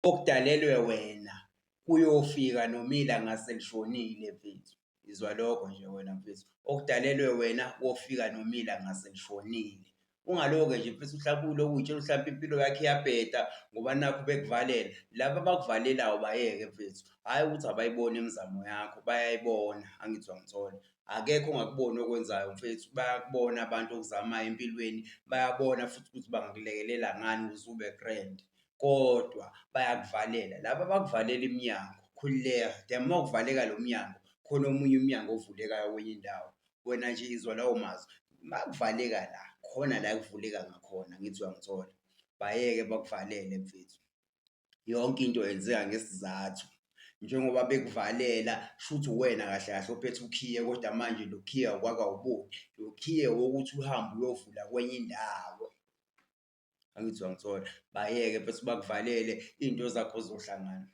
Okudalelwe wena kuyofika noma ilanga selishonile mfethu. Izwa lokho nje wena mfethu. Okudalelwe wena kofika noma ilanga selishonile. Ungaloke nje mfethu mhlawumpe ulokhu uy'tshela ukuthi mhlawumpe impilo yakho iyabheda ngoba nakhu bekuvalela. Laba abakuvalelayo bayeke mfethu, hhayi ukuthi abayiboni imizamo yakho, bayayibona, angithi uyangithola. Akekho ongakuboni okwenzayo mfethu, bayakubona abantu okuzamayo empilweni, bayabona futhi ukuthi bangakulekelela ngani ukuze ube grand. Kodwa bayakuvalela. Laba abakuvalela iminyango, khululeka, the more kuvaleka lo mnyango, khona omunye umnyango ovulekayo kwenye indawo. Wena nje izwa lawo mazwi, makuvaleka la, khona la ekuvuleka ngakhona, ngithi uyangithola. Bayeke bakuvalele mfethu. Yonke into yenzeka ngesizathu. Njengoba bekuvalela, shuthi uwena kahle kahle ophethe ukhiye kodwa manje lo khiye awukakawuboni. Lo khiye wokuthi uhambe uyovula kwenye indawo. Angithi uyangithola? Bayeke mfethu bakuvalele iy'nto zakho zizohlangana.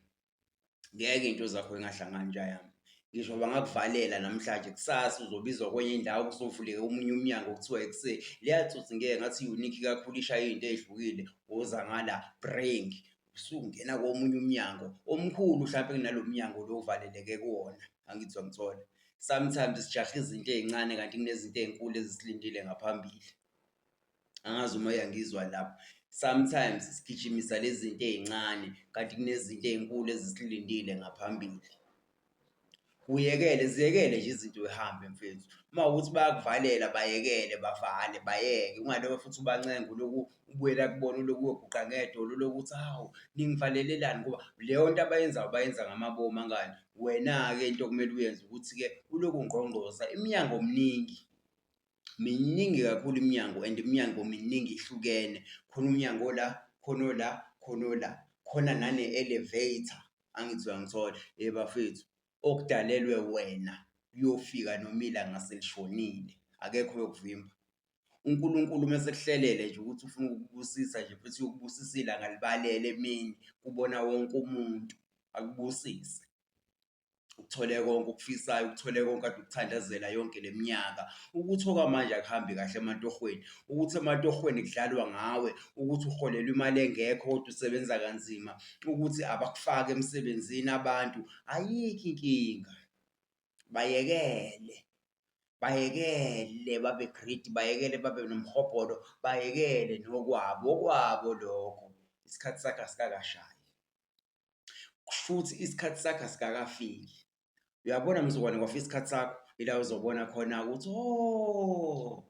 Ngeke iy'nto zakho zingahlangani nja yami. Ngisho bangakuvalela namhlanje kusasa uzobizwa kwenye indawo kuzovuleka omunye umnyango kuthiwa ekuse leya tsotsi ngeke ngathi i-unique kakhulu ishaye iy'nto ey'hlukile woza ngala bring usungena komunye umnyango omkhulu hlampe kunalo mnyango lo ovaleleke kuwona. Angithi uyangithola? Sometimes sijahe izinto ey'ncane kanti kunezinto ey'nkulu ezisilindile ngaphambili. Angazi uma uyangizwa lapho. Sometimes sigijimisa lezi zinto ey'ncane kanti kunezinto ey'nkulu ezisilindile ngaphambili. Uyekele, ziyekele nje izinto y'hambe mfethu. Uma kuwukuthi bayakuvalela bayekele bavale bayeke, ungalokhu futhi ubancenga ulokhu ubuyela kubona ulokhu uyoguqa ngedolo ulokhu uthi hawu ningivalelelani ngoba leyo nto abayenzayo bayenza ngamabomu angani. Wena-ke into okumele uyenze ukuthi-ke ulokhu ungqongqoza, iminyango miningi. Miningi kakhulu iminyango and iminyango miningi ihlukene. Khona umnyango ola, khona ola, khona ola, khona nane-elevator, angithi uyangithola? Hhe bafethu, okudalelwe wena kuyofika noma ilanga selishonile, akekho oyokuvimba. UNkulunkulu uma esekuhlelele nje ukuthi ufuna ukukubusisa nje futhi uyokubusisa ilanga libalele emini kubona wonke umuntu, akubusise. Uthole konke okufisayo, uthole konke kade ukuthandazela yonke le minyaka. Ukuthi okwamanje akuhambi kahle ematohweni, ukuthi ematohweni kudlalwa ngawe, ukuthi uholelwa imali engekho kodwa usebenza kanzima, ukuthi abakufaki emsebenzini abantu, ayikho inkinga. Bayekele, bayekele babe greedy, bayekele babe nomhobholo, bayekele nokwabo, okwabo lokho. Isikhathi sakho asikakashayi. Kushuthi isikhathi sakho asikakafiki. Uyabona mzukwane kwafika isikhathi sakho ila uzobona khona ukuthi oh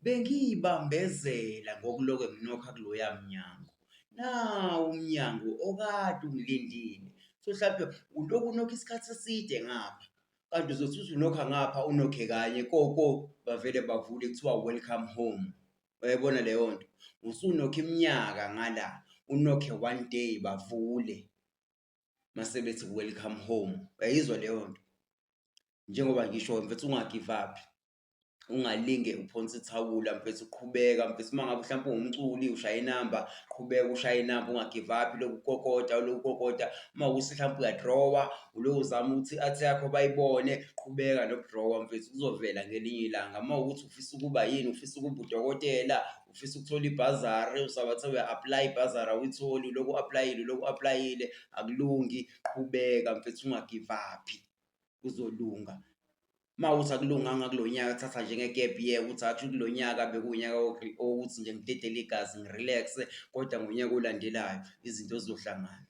bengiyibambezela ngokuloke nginokha kuloya mnyango. Nawu umnyango okade ungilindile. So mhlampe ulokhu unokha isikhathi eside ngapha kanti uzothi uthi unokha ngapha unokhe kanye koko bavele bavule kuthiwa welcome home. Uyayibona leyo nto? Usunokha iminyaka ngala, unokhe one day bavule mase bethi welcome home. Uyayizwa leyo nto? Njengoba ngisho mfethu unga-give up, ungalinge uphonse ithawula mfethu, qhubeka mfethu. Uma ngabe mhlampe uwumculi ushaya inamba, qhubeka ushaye inamba unga-give up, ulokhu ukokota, ulokhu ukokota. Uma kuwukuthi mhlampe uya-draw-a, ulokhu uzama ukuthi i-art yakho bayibone, qhubeka noku-draw-a mfethu kuzovela ngelinye ilanga. Uma kuwukuthi ufisa ukuba yini, ufisa ukuba udokotela, ufisa ukuthola ibhazari, usabathe uya-aplaya ibhazari awuyitholi, ulokhu u-aplayile, ulokhu u-aplayile akulungi, qhubeka mfethu unga-give up-i kuzolunga. Uma kuwukuthi akulunganga kulo nyaka thatha njenge-gap year ukuthi hhayi kushuthi kulo nyaka bekuwunyaka wokuthi nje ngidedele igazi ngi-relax-e kodwa ngonyaka olandelayo izinto zizohlangana.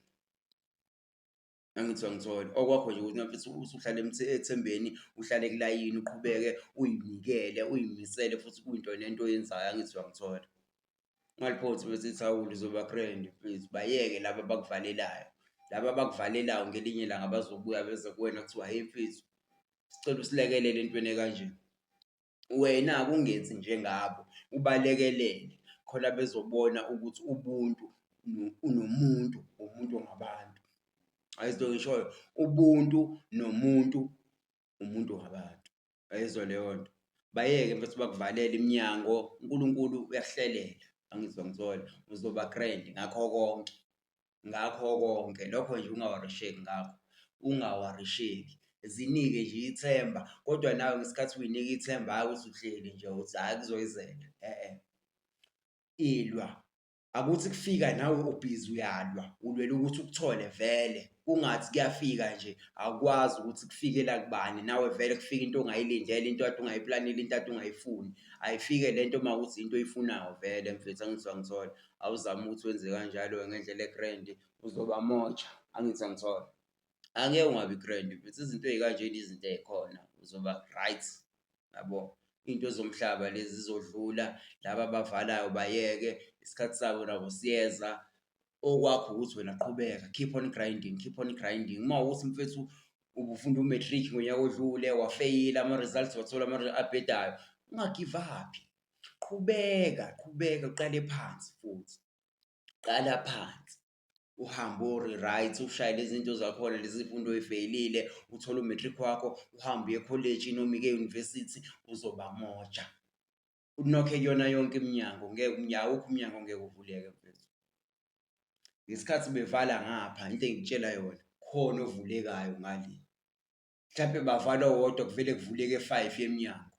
Angithi uyangithola? Okwakho nje ukuthi mfethu usuhlale ethembeni, uhlale kulayini, uqhubeke uy'nikele, uy'misele futhi kwinto nento oyenzayo, angithi uyangithola? Ungaliphothi mfethu ithawula uzoba grand mfethu, bayeke laba abakuvalelayo. Laba abakuvalelayo ngelinye ilanga bazobuya beze kuwena kuthiwa hheyi mfethu, sicela usilekelele entweni ekanje. Wena ungenzi njengabo, ubalekelele khona bezobona ukuthi ubuntu unomuntu, umuntu ngabantu. Ayizwa into engishoyo? Ubuntu nomuntu, umuntu ngabantu. Uyayizwa leyo nto? Bayeke mfethu bakuvalele iminyango, uNkulunkulu uyakuhlelela, angithi uyangithola? Uzoba grand ngakho konke. Ngakho konke lokho nje ungawarisheki ngakho, ungawarisheki. Zinike nje ithemba kodwa nawe ngesikhathi uy'nika ithemba hhayi ukuthi uhleli nje uthi hhayi kuzoyizela e-e. Ilwa. Akuthi kufika nawe ubhizi uyalwa ulwela ukuthi ukuthole vele kungathi kuyafika nje akwazi ukuthi kufike la kubani nawe vele kufika into ongayilindele into kade ungayiplanile into kade ungayifuni ayifike le nto uma kuthi into oyifunayo vele mfethu angithi angithola awuzame ukuthi wenze kanjalo-ke ngendlela e-grand uzoba moja angithi angithola angeke ungabi grand mfethu izinto ey'kanjena izinto ey'khona uzoba right yabo. Iy'nto zomhlaba lezi zizodlula, laba abavalayo bayeke, isikhathi sabo nabo siyeza. Okwakho ukuthi wena qhubeka, keep on grinding, keep on grinding. Uma kuwukuthi mfethu ubufunda u-matric ngonyaka odlule wafeyila ama-results wathola abhedayo, unga-give up-i, qhubeka, qhubeka uqale phansi futhi, qala phansi. Uhambe uyo-rewrite ushaye lezi zinto zakhona lezi zifundo oy'feyilile, uthole u-matric wakho, uhambe uye ekholeji noma ike-university uzoba moja. Unokhe kuyona yonke iminyango ngeke awukho umnyango ongeke uvuleke mfethu. Ngesikhathi bevala ngapha into engikutshela yona khona ovulekayo ngale. Mhlampe bavala owodwa kuvele kuvuleke 5 yeminyango.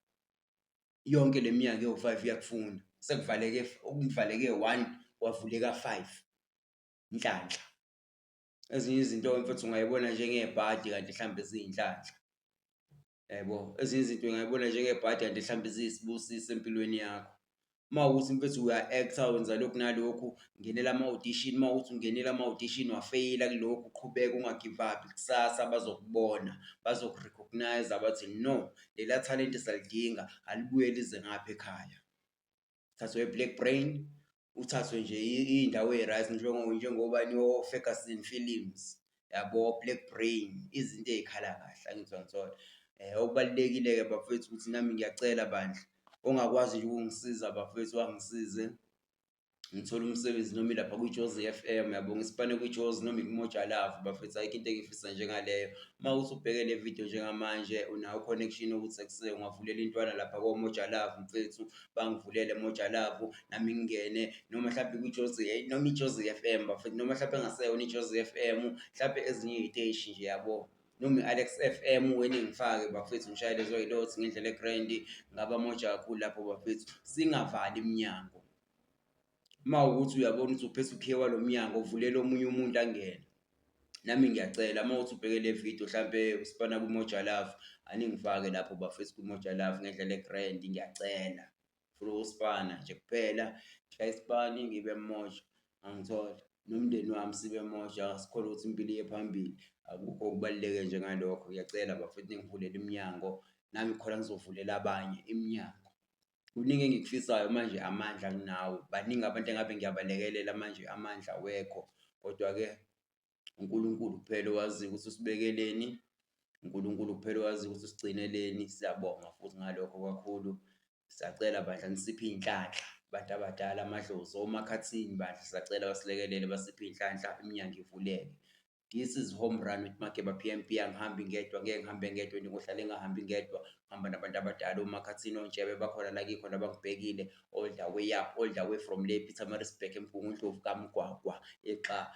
Yonke le minyango ewu-5 iyakufuna. Sekuvaleke kuvaleke 1 kwavuleka 5. Inhlanhla. Ezinye izinto mfethu ungayibona njengebhadi kanti mhlampe ziyinhlanhla. Yabo, ezinye izinto ungayibona njengebhadi kanti mhlampe ziyisibusiso empilweni yakho. Uma kuwukuthi mfethu uya-act-a wenza lokhu nalokhu, ngenela ama-audition, uma kuwukuthi ungenile ama-audition wafeyila kulokhu, qhubeka unga-give up-i, kusasa bazokubona, bazoku-recognise-a bathi no, lela thalente siyalidinga, alibuye lize ngapha ekhaya. Uthathwe i-Black Brain, uthathwe nje iy'ndawo ey'right njengobani o-Ferguson Films, yabo Black Brain, izinto ey'khala kahle angithi uyangithola. Okubalulekile-ke bafethu ukuthi nami ngiyacela bandla, ongakwazi nje ukungisiza bafethu angisize ngithole umsebenzi noma ilapha kwiJozi F_M yabo, ngisipane kwiJozi noma ikuMoja Love bafethu, ayikho into engiyifisa njengaleyo. Uma kuwukuthi ubheke le video njengamanje unawo u-connection wokuthi ekuse ungavulela intwana lapha koMoja Love mfethu, bangivulele Moja Love nami ngingene noma mhlampe kwiJozi noma iJozi F_M bafethu noma mhlampe engaseyona iJozi F_M mhlampe ezinye iy'teshi nje yabo. Noma i-Alex F_M weningifake bafethu ngishaye lezo y'lothi ngendlela e-grand ngaba moja kakhulu lapho bafethu, singavali iminyango. Uma kuwukuthi uyabona ukuthi uphethe ukhiye walo mnyango vulela omunye umuntu angene. Nami ngiyacela uma kuwukuthi ubheke le video hlampe usipana kwiMoja Love, aningifake lapho bafethu kwiMoja Love ngendlela e-grand ngiyacela. Ngifuna ukusipana nje kuphela, ngishaye isipani ngibe moja, angithola nomndeni wami sibe moja sikhone ukuthi impilo iye phambili. Akukho okubaluleke njengalokho, ngiyacela bafethu ningivulele iminyango nami khona ngizovulela abanye iminyango. Kuningi engikufisayo manje amandla anginawo, baningi abantu engabe ngiyabalekelela manje amandla awekho. Kodwa-ke uNkulunkulu kuphela owaziyo ukuthi usibekeleni, uNkulunkulu kuphela owaziyo ukuthi usigcineleni. Siyabonga futhi ngalokho kakhulu. Siyacela bandla nisiphe iy'nhlanhla bantu abadala, amadlozi, omakhathini bandla siyacela basilekelele basiphe iy'nhlanhla iminyango ivuleke. This is home run with Mageba P_M_B angihambi ngedwa ngeke ngihambe ngedwa and ngohlale ngingahambi ngedwa ngihamba nabantu abadala omakhathini ontshebe bakhona la kikhona bangibhekile all the way up all the way from le Pietermaritzburg eMgungundlovu kaMgwagwa exa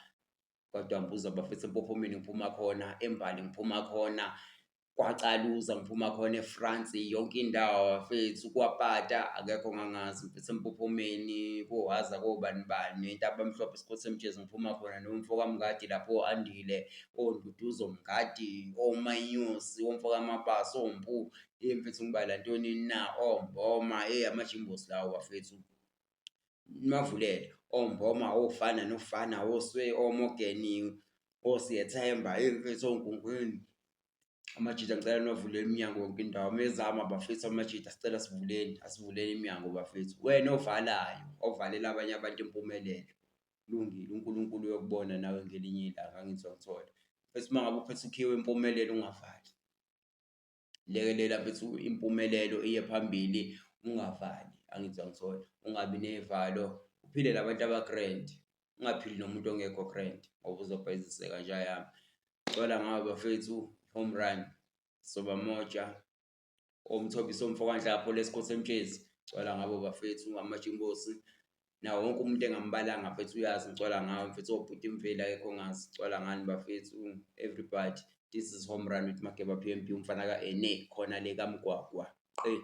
KwaDambuza bafethu eMpophomeni ngiphuma khona eMbali ngiphuma khona. KwaCaluza ngiphuma khona eFrance yonke indawo bafethu kwaPata akekho ongangazi mfethu eMpophomeni koHhaza kobani bani eNtabamhlophe eSikhothemjezi ngiphuma khona nomfo kaMngadi lapho o-Andile oNduduzo Mngadi oManyosi omfo kaMabaso oMpu eyi mfethu ngibala ntoni na oMboma eyi amajimbosi lawo bafethu. Nibavulele oMboma ofana nofana oSwe oMorgan oSiyethemba eyi mfethu oNkungwini. Amajita ngicela niwavulele iminyango yonke indawo mezama bafethu amajita sicela sivuleni asivuleni iminyango bafethu. Wena ovalayo ovalela abanye abantu impumelelo kulungile uNkulunkulu uyokubona nawe ngelinye ilanga angithi uyangithola. Mfethu uma ngabe uphethe ukhiye wempumelelo ungavali. Lekelela mfethu impumelelo iye phambili ungavali angithi uyangithola. Ungabi nevalo uphile nabantu aba-grand ungaphili nomuntu ongekho grand ngoba uzobhayiziseka nja yami. Ngicela ngawe bafethu home run soba moja oMthobiso mfokaNhlapho leSikhothemtshezi ngicela ngabo bafethu amaJingosi nawo wonke umuntu engambalanga mfethu uyazi ngicela ngawe mfethu obhuti Mveli akekho ongazi ngicela ngani bafethu everybody this is home run with Mageba P_M_B umfana ka-Ene khona le kaMgwagwa qe.